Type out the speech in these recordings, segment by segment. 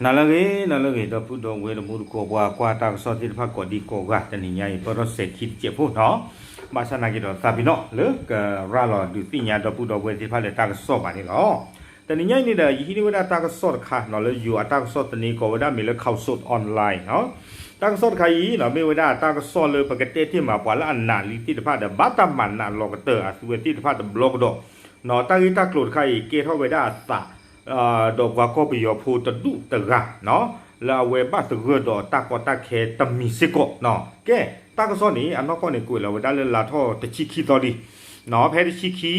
နၤလၢအဂ့ၤ နၤလၢအဂ့ၤ ဒီပုၢ်ဒီဝဲၢ်တံၤသကိး ပှၤကွၢ်တၢ်ကစီၣ်သ့ၣ်တဖၣ်ကိးဒံကိးဂၤ တနံၤညါအံၤ ပၢၢ်ထီၣ်စဲၤခံတစဲးဖိနီၤ, ဘၣ်ဆၣ်နာ်က့ဒီးသးပ့ၤနီၣ် လၢကရၤလီၤဒုးသ့ၣ်ညါဒီပုၢ်ဒီဝဲၢ်သ့ၣ်တဖၣ်လၢတၢ်ကစီၣ်ဘၣ်န့ၣ်လီၤ. တနံၤညါအံၤန့ၣ်ဒီး ယဟံးန့ၢ်ဝဲဒၣ်တၢ်ကစီၣ်တခါနီၤ လၢယိၤအတၢ်ကစီၣ်သန့ ကိးဝဲဒၣ်မ့ၢ်လၢ Khaosod Online နီၤ. တၢ်ကစီၣ်တခါအံၤနီၤ မ့ၢ်ဝဲဒၣ်တၢ်ကစီၣ်လၢပကတဲတ့ၢ်မး ပှၤလၢအနာ်လံသ့ၣ်တဖၣ်ဒီး ဘၣ်တၢ်မၤနးလီၤကတၢၢ်အသုဝဲသ့ၣ်တဖၣ်တဘျီကဒီးနီၤ. တၢ်ဂ့ၢ်တၢ်ကျိၤတခါအံၤ ကဲထီၣ်ဝဲဒၣ်အသး ဒီးပှၤကီၢ်ပယီၤဖိတဒူၣ်တဂၤနီၤ လၢအဝဲဘၣ်သဂၢၢ်ဒီးတၢ်ကီတၢ်ခဲတမံၤစ့ၢ်ကီးနီၤ. ကဲ တၢ်ကစီၣ်န့ၣ် အနီၢ်ကီၢ်န့ၣ် ကွဲးလီၤဝဲဒၣ်လၢလါထီၣ်တဆံခံသီလံနီၤ. ဖဲတဆံခံ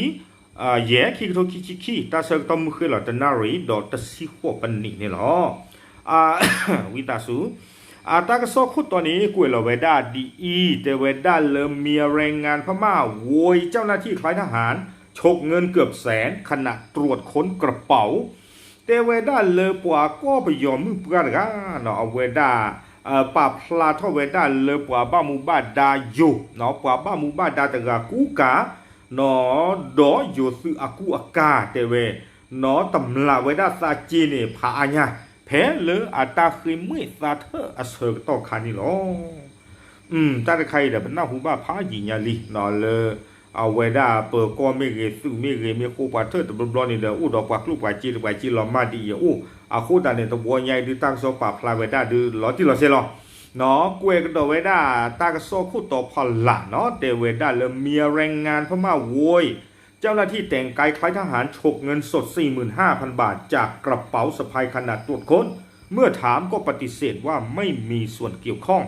ယဲၢ် ခံကထိခံဆံခံ တၢ်ဆၢကတီၢ်မုၢ်ဃ့ၢ်လီၤတနၣ်ရံၣ်ဒီးတဆံဃိးပနံးန့ၣ်လီၤ. ဝံသးစူၤ အတၢ်ကစီၣ်ခိၣ်တီန့ၣ် ကွဲးလီၤဝဲဒၣ်ဒ်အံၤ တဲဝဲဒၣ်လၢ มีแรงงานพม่าโวยเจ้าหน้าที่คล้ายทหาร ฉกเงินเกือบแสนขณะตรวจค้นกระเป๋า တဲဝဲဒၣ်လၢပှၤကီၢ်ပယီၤမုၣ်ပှၢ်တဂၤနီၤ အဝဲဒၣ် ပာ်ဖျါထီၣ်ဝဲဒၣ်လၢပှၤဘၣ်မူဘၣ်ဒါယိၤနီၤ ပှၤဘၣ်မူဘၣ်ဒါတဂၤကူကၤနီၤ ဒီးယိၤသုးအကူအကၤတဲဝဲနီၤ တမျးဝဲဒၣ်သးစ့န့ၣ် ဖးအါညါ ဖဲလၢအတၢ်ဃ့မှံသးထၢၣ်အဆၢကတီၢ်ခါန့ၣ်လီၤ. တၢ်တခါအံၤဒီး ပနၢ်ဟူဘၣ်ဖးယံာ်ညါလံနီၤ လၢ အဝဲဒၣ်ပၢၤကီၢ်မ့ၢ်ဂ့ၤ သုးမ့ၢ်ဂ့ၤ မ့ၢ်ဃိပှၤထၢၣ်တဘျီဘျီန့ၣ်ဒီး အိၣ်ဒီးပှၤကျိၣ်ပှၤစ့ ပှၤစ့လီၤမၢ်ဒ်အံၤအအိၣ်, အဃိသတးန့ၣ် တဝီညါအံၤဒုး တၢ်ကစီၣ်ပာ်ဖျါဝဲဒၣ်ဒုး လီၤတံၢ်လီၤဆဲးလီၤနီၤ. ကွဲးကဒီးဝဲဒၣ်တၢ်ကစီၣ်ခိၣ်တီဖီလာ်နီၤ တဲဝဲဒၣ်လၢ มีแรงงานพม่าโวย เจ้าหน้าที่แต่งกายคล้ายทหารฉกเงินสดสี่หมื่นห้าพันบาทจากกระเป๋าสะพายขณะตรวจค้น เมื่อถามก็ปฏิเสธว่าไม่มีส่วนเกี่ยวข้อง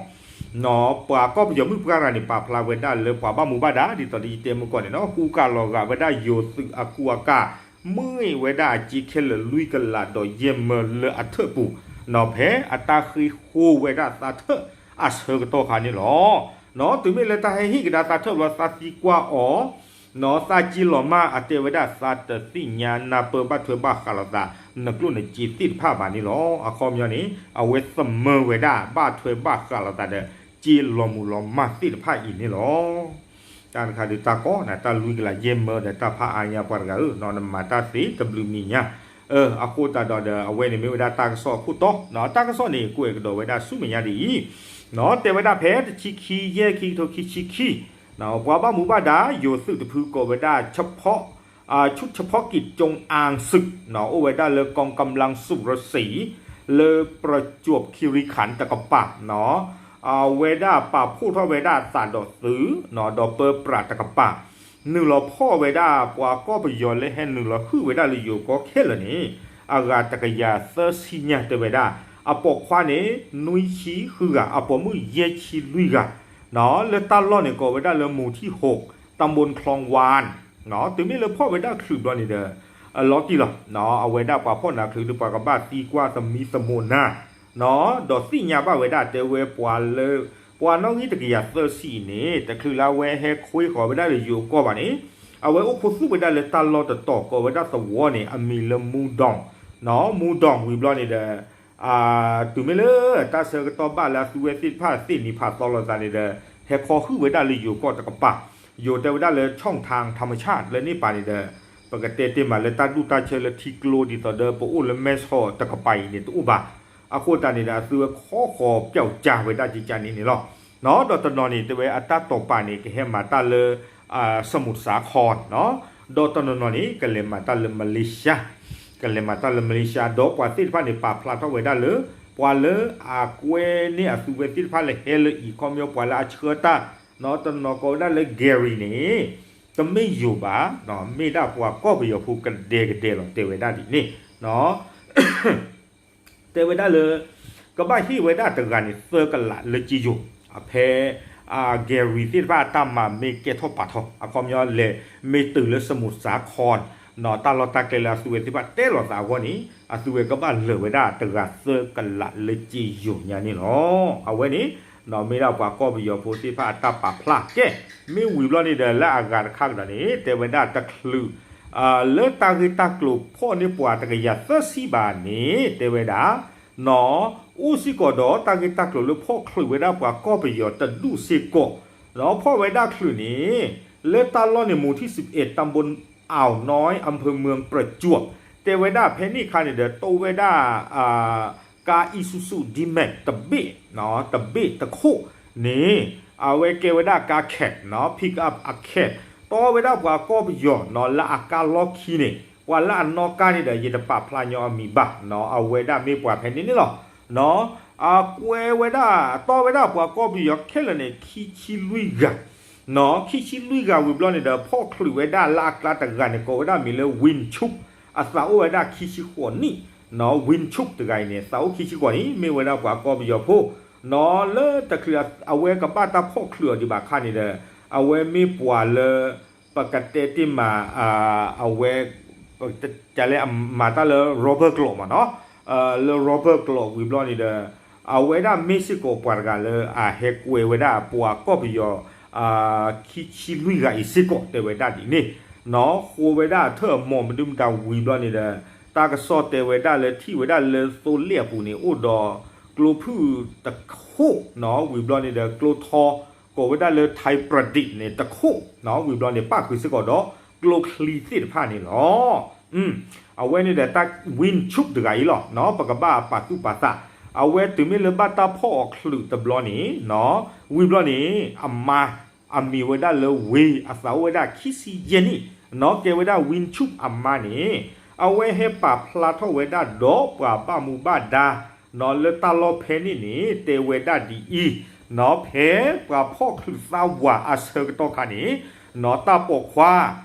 ပှၤကီၢ်ပယီၤမုၣ်ပှၢ်တဂၤန့ၣ် ပာ်ဖျါဝဲဒၣ်လၢပှၤဘၣ်မူဘၣ်ဒါ ဒ်သိးဒီးယတဲမုၢ်ကီၢ်န့ၣ်နီၤ ကူကၤလီၤဂာ်ဝဲဒၣ်ယိၤသုးအကူအကၤ မ့ၢ်ဝဲဒၣ်အစ့ခဲလၢာ်လွံၢ်ကလးဒီးယဲၢ်မၢလၢအထၢၣ်ပူၤနီၤ ဖဲအတၢ်ဃ့ဃိဝဲဒၣ်သးထၢၣ်အဆၢကတီၢ်ခါန့ၣ်လီၤ. နီၤ တုၤမ့ၢ်လၢတၢ်ဟဲဟ့ၣ်ကဒါသးထၢၣ်ဘျီ သးသံကွၢ်အီၤ နီၤ သးစ့လီၤမၢ်အတဲဝဲဒၣ် သးတသ့ၣ်ညါနၢ်ပၢၢ်ဘၣ်ထွဲဘၣ်ဃးလိာ်သး နကျိၣ်နစ့သ့ၣ်တဖၣ်ဘၣ်န့ၣ်လီၤ. အခီပညီန့ၣ် အဝဲသမၢဝဲဒၣ် ဘၣ်ထွဲဘၣ်ဃးလိာ်သးဒီး စ့လီၤမုၢ်လီၤမၢ်သ့ၣ်တဖၣ်အံၤန့ၣ်လီၤ. တၢ်တခါဒုးတၢ်ကီနၤ တၢ်လွံၢ်ကလးယဲၢ်မၢဒီး တၢ်ဖးအါညါပှၤတဂၤဧၢနီၤ နမၤတၢ်သ့တဘျုးမံၤညါ အဃိသတးဒီးဒီး အဝဲန့ၣ်မ့ၢ်ဝဲဒၣ်တၢ်ကစီၣ်အခိၣ်တီနီၤ တၢ်ကစီၣ်န့ၣ် ကွဲးကဒီးဝဲဒၣ်ဆူမဲာ်ညါဒ်အံၤနီၤ တဲဝဲဒၣ်ဖဲတဆံခံ ယဲၢ် ခံကထိခံဆံခံ ပှၤဘၣ်မူဘၣ်ဒါ ယိၤသုးတဖုကိးဝဲဒၣ် ชุดเฉพาะกิจจงอางศึกနီၤ အိၣ်ဝဲဒၣ်လၢ กองกำลังสุรศรี လၢประจวบคีรีขันธ์တကပၤနီၤ အဝဲဒၣ်ပာ်ဖှိၣ်ထီၣ်ဝဲဒၣ်သးဒီးသုးနီၤ ဒီးပၢပြးတကပၤ နုာ်လီၤဖီၣ်ဝဲဒၣ်ပှၤကီၢ်ပယီၤလၢဟဲနုာ်လီၤဟုၣ်ဝဲဒၣ်လၢယိၤကီၢ်ခဲလၢာ်န့ၣ် အဂၤတကယၤသၢဆံညါတဲဝဲဒၣ် အပိာ်ခွါန့ၣ် နွံဆံဃုဂၤ အပိာ်မုၣ်ယဲၢ်ဆံလွံၢ်ဂၤနီၤ လၢတၢ်လီၢ်န့ၣ်ကိးဝဲဒၣ်လၢ หมู่ที่หก ตำบลคลองวานနီၤ တုၤမ့ၢ်လၢဖီၣ်ဝဲဒၣ်ချုးဘျီန့ၣ်ဒီး အလီၤတံၢ်လီၤနီၤ အဝဲဒၣ်ပှၤဖီၣ်နၤချုးဒီး ပှၤကဘၣ်သံကွၢ်သမံသမိးနၤနီၤ ဒီးသ့ၣ်ညါဘၣ်ဝဲဒၣ်တဲဝဲပှၤလၢ ပှၤနီၣ်ဂံၢ်တကယၤသၢဆံအံၤန့ၣ် တချုးလၢအဝဲဟဲခွ့ဃီၤဝဲဒၣ်လၢယိၤကီၢ်ဘၣ်န့ၣ် အဝဲအိၣ်ခိးသူၣ်ဝဲဒၣ်လၢတၢ်လီၢ်တတီၤ ကိးဝဲဒၣ်သဝီန့ၣ် အမံၤလၢ မူဒီၣ်နီၤ မူဒီၣ်ဝံၤဘျီန့ၣ်ဒီး တုၤမ့ၢ်လၢတၢ်ဆၢကတီၢ်ဘၣ်လၢအသုဝဲသ့ၣ်တဖၣ်သ့ၣ်နံၤဖးသီလိာ်သးန့ၣ်ဒီး ဟဲခီဟုၣ်ဝဲဒၣ်လၢယိၤကီၢ်တကပၤ ယိၤတဲဝဲဒၣ်လၢ ช่องทางธรรมชาติ လၢန့ၣ်ပၤန့ၣ်ဒီး ပကတဲတ့ၢ်မးလၢတၢ်ဒူၣ်တၢ်ဆၢလၢထံကျိဒ်သိးဒီး ပအိၣ်လၢမဲၢ်ဆီးတကပၤအံၤန့ၣ် တအိၣ်ဘၣ်. အဃိသတးန့ၣ်ဒီး အသုဝဲခီဃီၤပျီကၢ်ဝဲဒၣ်ကကန့ၣ်န့ၣ်လီၤ. ဒီးတနီၤန့ၣ် တဲဝဲအတၢ်တိာ်ပာ်န့ၣ် ကဟဲမၤတၢ်လၢ สมุทรสาครနီၤ ဒီးတနီၤနီၤန့ၣ် ကလဲၤမၤတၢ်လၢ Malaysia ကလဲၤမၤတၢ်လၢ Malaysia ဒီးပှၤသ့ၣ်တဖၣ်န့ၣ် ပာ်ဖျါထီၣ်ဝဲဒၣ်လၢ ပှၤလၢအကွဲန့ၢ်အသုဝဲသ့ၣ်တဖၣ်လၢဟဲလၢအံၤ ခီပညီပှၤလၢအဆှၢတၢ်နီၤ တနီၤကိးဝဲဒၣ်လၢ Gary န့ၣ် တမ့ၢ်ယိၤဘၣ်နီၤ မ့ၢ်ဒၣ်ပှၤကီၢ်ပယီၤဖိကဒဲကဒဲလီၤ တဲဝဲဒၣ်ဒ်န့ၣ်နီၤ တဲဝဲဒၣ်လၢ ကဘၣ်ဟ့ၣ်ဝဲဒၣ်တဂၤန့ၣ် သၢကလးလၢက့ယိၤ အဖဲ Gary သ့ၣ်တဖၣ်အတၢ်မၤမ့ၢ်ကဲထီၣ်ပာ်ထီၣ် အခီပညီလဲၤမ့ၢ်တုၤလၢ สมุทรสาครနီၤ တၢ်လီၢ်တၢ်ကျဲလၢအသုဝဲသ့ၣ်တဖၣ်တဲလိာ်သးအဂီၢ်န့ၣ် အသုဝဲကဘၣ်လၢာ်ဝဲဒၣ်တဂၤသၢကလးလၢက့ယိၤညါန့ၣ်လီၤ. အဝဲန့ၣ် မ့ၢ်ဒၣ်ပှၤကီၢ်ပယီၤဖိသ့ၣ်တဖၣ်အတၢ်ပာ်ဖျါကဲ မ့ၢ်ဝံၤဘျီန့ၣ်ဒီး လၢအဂၤတခါကဒီးန့ၣ် တဲဝဲဒၣ်တချုး လၢတၢ်ဂ့ၢ်တၢ်ကျိၤဖီၣ်န့ၢ်ပှၤတကယၤသၢဆံဘၣ်န့ၣ် တဲဝဲဒၣ် နီၤ အိၣ်စ့ၢ်ကီးဒီးတၢ်ဂ့ၢ်တၢ်ကျိၤလၢဖီၣ်ချုးဝဲဒၣ်ပှၤကီၢ်ပယီၤတဒူၣ်စ့ၢ်ကီး ဒီးဖီၣ်ဝဲဒၣ်ချုးန့ၣ် လၢတၢ်လီၢ်န့ၣ် หมู่ที่สิบเอ็ด ตำบลอ่าวน้อย อำเภอเมืองประจวบ တဲဝဲဒၣ်ဖဲန့ၣ်အခါန့ၣ်ဒီး တိဝဲဒၣ် ကါ Isuzu D-Max တဘ့ၣ်, တဘ့ၣ်တခိၣ်န့ၣ် အဝဲကဲဝဲဒၣ်ကါ cab နီၤ pick up အ cab တီဝဲဒၣ်ပှၤကီၢ်ပယီၤနီၤ လၢအကါလီၢ်ခံန့ၣ် ပှၤလၢအနီၣ်ကါန့ၣ်ဒီး ယတပာ်ဖျါညီအမံၤဘၣ်နီၤ အဝဲဒၣ်မ့ၢ်ပှၤဖဲန့ၣ်န့ၣ်လီၤ. အကွဲးဝဲဒၣ် တီဝဲဒၣ်ပှၤကီၢ်ပယီၤခဲလၢာ်န့ၣ် ခံဆံလွံၢ်ဂၤ နီၤ ခံဆံလွံၢ်ဂၤဝံၤဘျီန့ၣ်ဒီး ဖီၣ်ချုးဝဲဒၣ်လၢအကျါတဂၤန့ၣ် ကိးဝဲဒၣ်မံၤလၢ Win Chuk အသးအိၣ်ဝဲဒၣ်ခံဆံဃိးနံၣ်, နီၤ Win Chuk တဂၤအံၤန့ၣ် သးအိၣ်ခံဆံဃိးနံၣ် မ့ၢ်ဝဲဒၣ်ပှၤကီၢ်ပယီၤဖိ, နီၤ လၢတချုးအဝဲကဘၣ်တၢ်ဖီၣ်ချုးအီၤဒံးဘၣ်အခါန့ၣ်ဒီး အဝဲမ့ၢ်ပှၤလၢ ပကတဲတ့ၢ်မး အဝဲ ကလဲၣ်အမၤတၢ်လၢ robber ကျိာ်မးနီၤ, လၢ robber ကျိာ်ဝံၤဘျီန့ၣ်ဒီး အဝဲဒၣ်မ့ၢ်စ့ၢ်ကီးပှၤတဂၤလၢအဟဲကွဲးဝဲဒၣ်ပှၤကီၢ်ပယီၤ ခံဆံလွံၢ်ဂၤအံၤစ့ၢ်ကီး တဲဝဲဒၣ်ဒ်န့ၣ်, နီၤ ဃိဝဲဒၣ်အထၢၣ်အမီၤမနုၤမတၤဝံၤဘျီန့ၣ်ဒီး တၢ်ကစီၣ်တဲဝဲဒၣ်လၢထံၣ်ဝဲဒၣ်လၢသိလ့ၣ်အပူၤန့ၣ် အိၣ်ဒီးကျိဖုၣ်တခိၣ်နီၤ ဝံၤဘျီန့ၣ်ဒီး ကျိထီ ကိးဝဲဒၣ်လၢ Thai Pradeep န့ၣ် တခိၣ်နီၤ ဝံၤဘျီန့ၣ် ပၣ်ဃုာ်စ့ၢ်ကီးဒီးကျိချံသ့ၣ်တဖၣ်န့ၣ်လီၤ. အဝဲန့ၣ်ဒီးတၢ် Win Chuk တဂၤအံၤလီၤနီၤ ပကဘၣ်ပာ်သူၣ်ပာ်သး, အဝဲတုၤမ့ၢ်လၢဘၣ်တၢ်ဖီၣ်အီၤချုးတဘျီန့ၣ်နီၤ ဝံၤဘျီန့ၣ် အမါ အမံၤဝဲဒၣ်လၢဝ့ အသးအိၣ်ဝဲဒၣ်ခံဆံယဲၢ်နံၣ်နီၤ ကဲဝဲဒၣ် Win Chuk အမါန့ၣ် အဝဲဟဲပာ်ဖျါထီၣ်ဝဲဒၣ်ဒီးပှၤဘၣ်မူဘၣ်ဒါနီၤ လၢတၢ်လီၢ်ဖဲန့ၣ်န့ၣ် တဲဝဲဒၣ်ဒ်အံၤနီၤ ဖဲပှၤဖီၣ်ချုးသးဝးအဆၢကတီၢ်ခါန့ၣ်နီၤ တၢ်ပိာ်ခွါ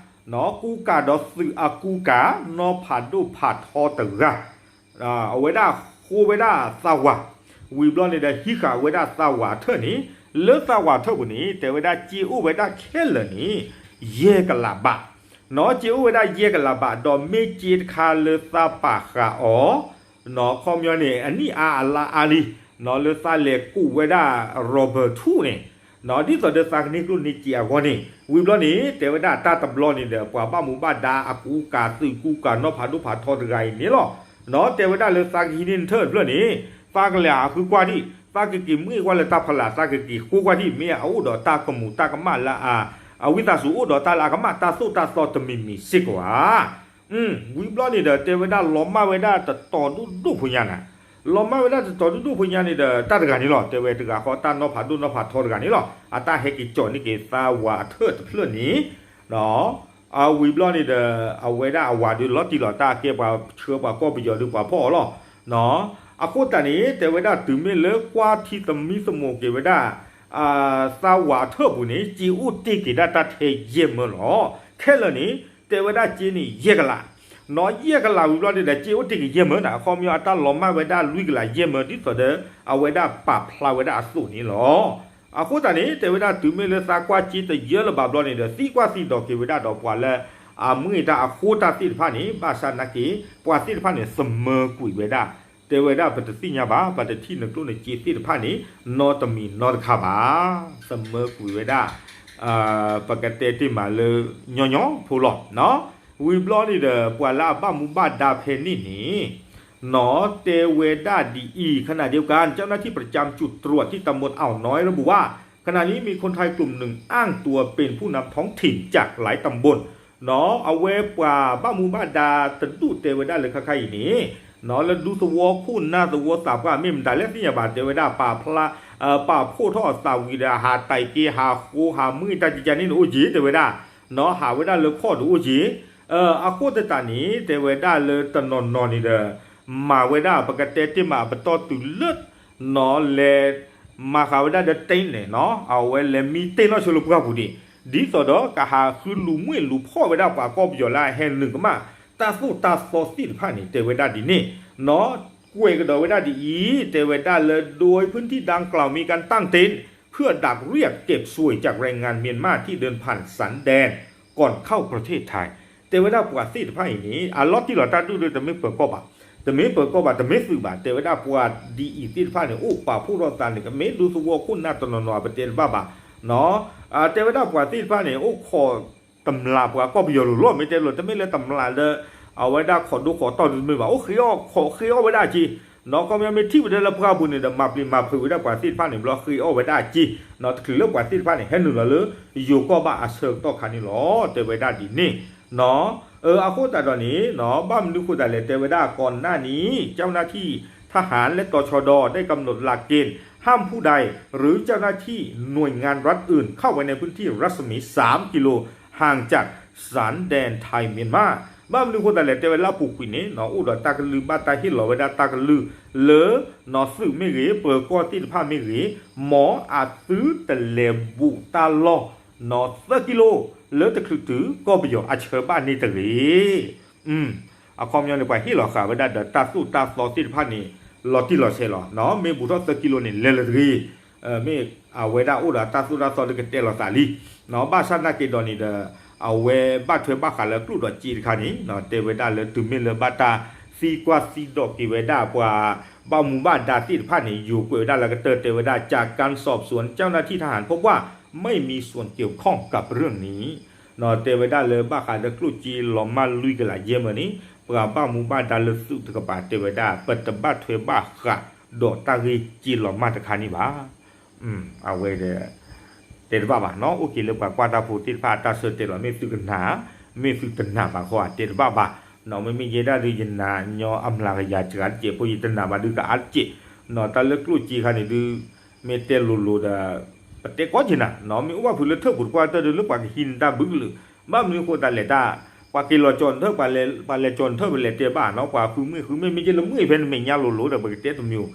နီၤ ကူကၤဒီးသုးအကူကၤ နီၢ်ဖးဒိၣ်ဖးထီတဂၤ အဝဲဒၣ်ဃိဝဲဒၣ်သးဝး, ဝံၤဘျီန့ၣ်ဒီး ဟံးဃာ်ဝဲဒၣ်သးဝးအထၢၣ်န့ၣ်, လၢသးဝးအထၢၣ်ပူၤန့ၣ် တဲဝဲဒၣ်စ့အိၣ်ဝဲဒၣ်ခဲလၢာ်န့ၣ် ယဲၢ်ကလးဘး, နီၤ စ့အိၣ်ဝဲဒၣ်ယဲၢ်ကလးဘး ဒီးမ့ၢ်စ့တခါလၢသးပာ်ဃာ်အီၤ, နီၤ ခီပညီန့ၣ် အနံၣ်အါအလါအါလံ, နီၤ လၢသးလဲၤကူးဝဲဒၣ် robber ထူၣ်န့ၣ် နီၤ ဒ်သိးဒီးသးကန့ၢ်ကျိၣ်န့ၢ်စ့အဂီၢ်န့ၣ်, ဝံၤဘျီန့ၣ် တဲဝဲဒၣ်တၢ်တဘျီန့ၣ်ဒီး ပှၤဘၣ်မူဘၣ်ဒါအကူကၤသုးကူကၤနီၢ်ဖးဒိၣ်ဖးထီတဂၤအံၤန့ၣ်လီၤ. နီၤ တဲဝဲဒၣ်လၢသးကဟံးန့ၢ်နထၢၣ်တဖျၢၣ်န့ၣ် သးကလဲၤဟးဃုကွၢ်ဒံး, သးကက့ၤမ့ၢ်ကွၢ်လၢတၢ်ဖီလာ် သးကက့ၤဃိကွၢ်ဒံး မ့ၢ်အအိၣ်ဒီးတၢ်ကမူၤတၢ်ကမၣ်လၢအ, အဝံသးစူၤအိၣ်ဒီးတၢ်လၢအကမၣ်တၢ်သိၣ်တၢ်သီတမံၤမံၤစ့ၢ်ကီးဧါ. ဝံၤဘျီန့ၣ်ဒီး တဲဝဲဒၣ်လီၤမၢ်ဝဲဒၣ်တတီၤဒိၣ်ဒိၣ်ဖိညါနၤ, လီၤမၢ်ဝဲဒၣ်တတီၤဒိၣ်ဒိၣ်ဖိညါန့ၣ်ဒီး တၢ်တဂၤန့ၣ်လီၤ, တဲဝဲတဂၤဃီတၢ်နီၢ်ဖးဒိၣ်နီၢ်ဖးထီတဂၤန့ၣ်လီၤ, အတၢ်ဟဲက့ၤကၠီၤန့ၢ်က့ၤသးဝးအထၢၣ်တဖျၢၣ်န့ၣ် ဝံၤဘျီန့ၣ်ဒီး အဝဲဒၣ်အဝၤဒီးလီၤတံၢ်လီၤဆဲး ကဲပှၤဆှၢပှၤကီၢ်ပယီၤဒီးပှၤဖီၣ်အီၤလီၤ. အဃိသတးန့ၣ် တဲဝဲဒၣ်တုၤမ့ၢ်လၢကွၢ်ထံသမံသမိးက့ၤဝဲဒၣ် သးဝးအထၢၣ်ပူၤန့ၣ် စ့အိၣ်တ့ၢ်က့ၤဒၣ်တၢ်ထဲယဲၢ်မၢလီၤ. ခဲလၢာ်န့ၣ် တဲဝဲဒၣ်စ့န့ၣ် ယဲၢ်ကလး, နီၤ ယဲၢ်ကလးဝံၤဘျီန့ၣ်ဒီး စ့အိၣ်တ့ၢ်က့ၤယဲၢ်မၢနၤ, အခီပညီအတၢ်လီၤမၢ်ဝဲဒၣ်လွံၢ်ကလးယဲၢ်မၢ ဒ်သိးဒီး အဝဲဒၣ်ပာ်ဖျါဝဲဒၣ်အသိးန့ၣ်လီၤ. အဃိသတးန့ၣ် တဲဝဲဒၣ်တုၤမ့ၢ်လၢသးကွၢ်စ့တယၢလၢၤဘၣ်ဘျီန့ၣ်ဒီး သံကွၢ်သံဒိးက့ၤဝဲဒၣ်ဒီးပှၤလၢ အမ့ၢ်တၢ်အဃိတၢ်သ့ၣ်တဖၣ်န့ၣ် ဘၣ်ဆၣ်နာ်က့ ပှၤသ့ၣ်တဖၣ်န့ၣ် သမၢကွံာ်ဝဲဒၣ်, တဲဝဲဒၣ်ပတသ့ၣ်ညါဘၣ် ပတထံၣ်နကျိၣ်နစ့သ့ၣ်တဖၣ်န့ၣ် နီတမံၤနီတခါဘၣ်, သမၢကွံာ်ဝဲဒၣ် ပကတဲတ့ၢ်မးလၢ ညီညီဖိလီၤ. ဝံၤဘျီန့ၣ်ဒီး ပှၤလၢအဘၣ်မူဘၣ်ဒါဖဲန့ၣ်န့ၣ် နီၤတဲဝဲဒၣ်ဒ်အံၤ ขณะเดียวกัน เจ้าหน้าที่ประจำจุดตรวจที่ตำบลอ่าวน้อยระบุว่า ขณะนี้มีคนไทยกลุ่มหนึ่งอ้างตัวเป็นผู้นำท้องถิ่นจากหลายตำบล နီၤ အဝဲပှၤဘၣ်မူဘၣ်ဒါတဒူၣ်တဲဝဲဒၣ်လၢခါခါအံၤန့ၣ် နီၤ လၢဒူသဝီခိၣ်နၢ်သဝီသးပှၢ်မ့ၢ်မတၤလဲၣ်သ့ၣ်ညါဘၣ် တဲဝဲဒၣ်ပာ်ဖျါ ပာ်ဖှိၣ်ထီၣ်အသးဝံၤဒီး ဟးတဲာ်က့ၤ ဟးဃိ ဟးမုၢ်တၢ်ကကန့ၣ်န့ၣ်အိၣ်က့ၤ တဲဝဲဒၣ် နီၤ ဟးဝဲဒၣ်လၢခီၣ်ဒီးအိၣ်က့ၤ အဃိသတးန့ၣ် တဲဝဲဒၣ်လၢတနီၤနီၤန့ၣ်ဒီး မၤဝဲဒၣ် ပကတဲတ့ၢ်မး အပတီၢ်တုၤလၢ နီၤ လဲၤမၤဃာ်ဝဲဒၣ်ဒီးတ့ၢ်န့ၣ်နီၤ အဝဲလဲၤမံတ့ၢ်လီၤဆိလၢပှၢ်ပူၤဒံး ဒ်သိးဒီးကဟးဃုလူၤမုၢ်လူၤဖီၣ်ဝဲဒၣ် ပှၤကီၢ်ပယီၤလၢအဟဲနုာ်ကမၣ် တၢ်သိၣ်တၢ်သီသ့ၣ်တဖၣ်န့ၣ် တဲဝဲဒၣ်ဒ်န့ၣ် နီၤ ကွဲးကဒီးဝဲဒၣ်ဒ်အံၤ တဲဝဲဒၣ်လၢ โดยพื้นที่ดังกล่าวมีการตั้งเต็นท์ เพื่อดักเรียกเก็บสวยจากแรงงานเมียนมาที่เดินผ่านสันแดนก่อนเข้าประเทศไทย တဲဝဲဒၣ်ပှၤသ့ၣ်တဖၣ်အံၤန့ၣ် အလီၤတံၢ်လီၤတၢ်ဒူၣ်ဒီး တမ့ၢ်ပၢၤကီၢ်ဘၣ်, တမ့ၢ်ပၢၤကီၢ်ဘၣ် တမ့ၢ်သုးဘၣ် တဲဝဲဒၣ်ပှၤဒ်အံၤသ့ၣ်တဖၣ်န့ၣ် အိၣ်ပာ်ဖှိၣ်ထီၣ်သးန့ၣ် ကမ့ၢ်ဒူသဝီခိၣ်နၢ်တနီၤနီၤ ပတဲတဘၣ်ဘၣ် နီၤ တဲဝဲဒၣ်ပှၤသ့ၣ်တဖၣ်န့ၣ် အိၣ်ခိးတမျးပှၤကီၢ်ပယီၤလိၤလီၤ မ့ၢ်တဲလိၤ တမ့ၢ်လၢတမျးလၢ အဝဲဒၣ်ခိးဒိခိးတီၢ်ဒုးတမ့ၢ်ဘၣ် အိၣ်ဃ့အီၣ်ခိးဃ့အီၣ်ဝဲဒၣ်အက့ နီၤ ခီပညီမ့ၢ်ထံၣ်ဝဲဒၣ်လၢပှၢ်ပူၤန့ၣ်ဒီး မၤပျံၤမၤဖုးဝဲဒၣ်ပှၤသ့ၣ်တဖၣ်န့ၣ်ဘျီ ဃ့အီၣ်ဝဲဒၣ်အက့ နီၤ တချုးလၢပှၤသ့ၣ်တဖၣ်န့ၣ် ဟဲနုာ်လီၤလၢ ယိၤကီၢ်ဘၣ်အဆၢကတီၢ်ခါန့ၣ်လီၤ တဲဝဲဒၣ်ဒ်န့ၣ် နီၤ အဃိသတးဒီးန့ၣ် နီၤ ဘၣ်မနုၤဃိသတးလဲၣ် တဲဝဲဒၣ်ကိးနၣ်နံၤ เจ้าหน้าที่ ทหารและ ตชด ได้กำหนดหลักเกณฑ์ห้ามผู้ใดหรือเจ้าหน้าที่หน่วยงานรัฐอื่นเข้าไปในพื้นที่รัศมี สาม กิโล ห่างจากชายแดนไทย-เมียนมา ဘၣ်မနုၤအဃိသတးလဲၣ် တဲဝဲလၢအပူၤကွံာ်န့ၣ် အိၣ်ဒီးတၢ်ကလုၢ်ဘၣ်တၢ်ဟ့ၣ်လီၤဝဲဒၣ်တၢ်ကလုၢ်လၢ နီၢ်သုးမ့ၢ်ဂ့ၤ ပၢၤကီၢ်သ့ၣ်တဖၣ်မ့ၢ်ဂ့ၤ မ်အသုတလဲၤဘူးတၢ်လီၢ် နီၢ်သၢကံလိ လၢတချုးတုၤကီၢ်ပယီၤအဆၢဘၣ်န့ၣ်တဂ့ၤ. အခီပညီန့ၣ် ပှၤဟ့ၣ်လီၤဃာ်ဝဲဒၣ်ဒီးတၢ်သိၣ်တၢ်သီသ့ၣ်တဖၣ်န့ၣ် လီၤတံၢ်လီၤဆဲးလီၤ. မ့ၢ်ဘူးထီၣ်သၢကံလိန့ၣ် လဲၤလၢၤတဂ့ၤ. မ့ၢ်အဝဲဒၣ်အိၣ်ဒီးတၢ်သိၣ်တၢ်သီဒီးကတဲလီၤသးလံ. ဘၣ်ဆၣ်နာ်က့ၤဒီးန့ၣ်ဒီး အဝဲဘၣ်ထွဲဘၣ်ဃးလၢကျိၣ်ဒီးစ့တခါန့ၣ် တဲဝဲဒၣ်လၢတုၤမ့ၢ်လၢဘၣ်တၢ်သံကွၢ်သံဒိးက့ၤဝဲဒၣ်ပှၤ ဘၣ်မူဘၣ်ဒါသ့ၣ်တဖၣ်န့ၣ် ယိၤကွဲးဝဲဒၣ်လၢကတၢၢ် တဲဝဲဒၣ် จากการสอบสวนเจ้าหน้าที่ทหารพบว่าไม่มีส่วนเกี่ยวข้องกับเรื่องนี้ တဲဝဲဒၣ်လၢဘၣ်ဃးဒီးကျိၣ်စ့လီၤမၢ်လွံၢ်ကလးယဲၢ်မၢန့ၣ် ပှၤဘၣ်မူဘၣ်ဒါလၢသုးတကပၤတဲဝဲဒၣ် ပတဘၣ်ထွဲဘၣ်ဃးဒီးတၢ်ဂ့ၢ်စ့လီၤမၢ်တခါန့ၣ်ဘၣ်. အဝဲဒီး တဲတဘၣ်ဘၣ်နီၤ အိၣ်က့ၤလၢပှၤကွၢ်တၢ်ဖိသ့ၣ်တဖၣ်အတၢ်ဆၢတဲာ်လီၤ မ့ၢ်သုကနၣ် မ့ၢ်သုတနၣ်ဘၣ်ဃီဧါ တဲတဘၣ်ဘၣ်. မ့မ့ၢ်ယဲဒၣ်ဒုး ယနၣ်ညီအမျးကယၤစှၤတစဲးဖိ ယတနၣ်ဘၣ်ဒုးကအါတစဲး. တၢ်လၢကျိၣ်စ့ခါန့ၣ်ဒုး မ့ၢ်တဲလိၤလိၤဒီး ပတဲကီးက့ၤနၤ မ့ၢ်အိၣ်ဘၣ်ဖုးလၢထၢၣ်ပူၤတကွၢ်တၢၢ်ဒုး လၢပှၤကဟံးန့ၢ်တၢ်ဘုကလုာ် ဘၣ်မနုၤအဃိသတးလဲၣ်တၢ် ပှၤက့ၤလီၤကၠီၤနထၢၣ် ပှၤလဲၤကၠီၤနထၢၣ် ပလဲၤတဲဘၣ်နီၤ ပှၤဃုမ့ၢ်ဃုမ့ၢ် မ့ၢ်က့လၢမ့ၢ်ဖဲနမဲာ်ညါလိၤလိၤဒီး ပကတဲတမံၤ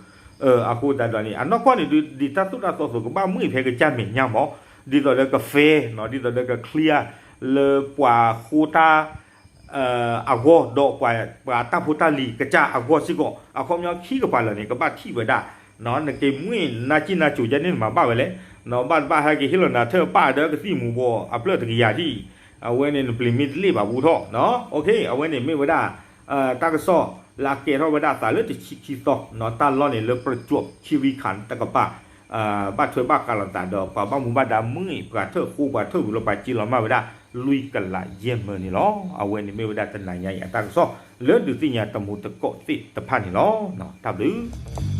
အဃိသတးဒီးန့ၣ် အနီၢ်ကီၢ်န့ၣ်ဒုး ဒ်တၢ်သိၣ်တၢ်သီအသိး ကဘၣ်မ့ၢ်ဖဲကစၢ်မဲာ်ညါမး ဒ်သိးဒီးက fair နီၤ ဒ်သိးဒီးက clear လၢပှၤဃိတၢ် အဂီၢ်ဒီးပှၤတၢ်ဖိတၢ်လံၤကစၢ်အဂီၢ်စ့ၢ်ကီး အခီပညီခံကပၤလၢာ်န့ၣ် ကဘၣ်ထံၣ်ဝဲဒၣ် နက့ၤမ့ၢ်နါစံၣ်နါစိၤယဲန့ၣ် နမၤဘၣ်ဝဲလဲၣ် ဘၣ်တဘၣ်ဟဲက့ၤဟ့ၣ်လီၤနၤထၢၣ်ပၣ်ဒီးကသံၣ်မူၤဘှီးအဖျၢၣ်တကယၤထံၣ် အဝဲန့ၣ်နပျံၤမ့ၢ်တလ့ၣ်ဘၣ်ဘူးထီၣ် အဝဲန့ၣ်မ့ၢ်ဝဲဒၣ် တၢ်ကစီၣ်လၢအကဲထီၣ်ဝဲဒၣ်အသးလၢတဆံခံသီ တၢ်လီၢ်န့ၣ်လၢ ประจวบคีรีขันธ์ တကပၤ ဘၣ်ထွဲဘၣ်ဃးလိာ်သးဒီးပှၤဘၣ်မူဘၣ်ဒါမ့ၢ်ပှၤထၢၣ်ဃိပှၤထၢၣ်ဝံၤလီၤ ပှၤစ့လီၤမၢ်ဝဲဒၣ်လွံၢ်ကလးယဲၢ်မၢန့ၣ်လီၤ. အဝဲန့ၣ်မ့ၢ်ဝဲဒၣ်တနၤညါအံၤအတၢ်ကစီၣ် လၢဒုးသ့ၣ်ညါတမူတကိးသ့ၣ်တဖၣ်န့ၣ်လီၤ. တၢ်ဘျုး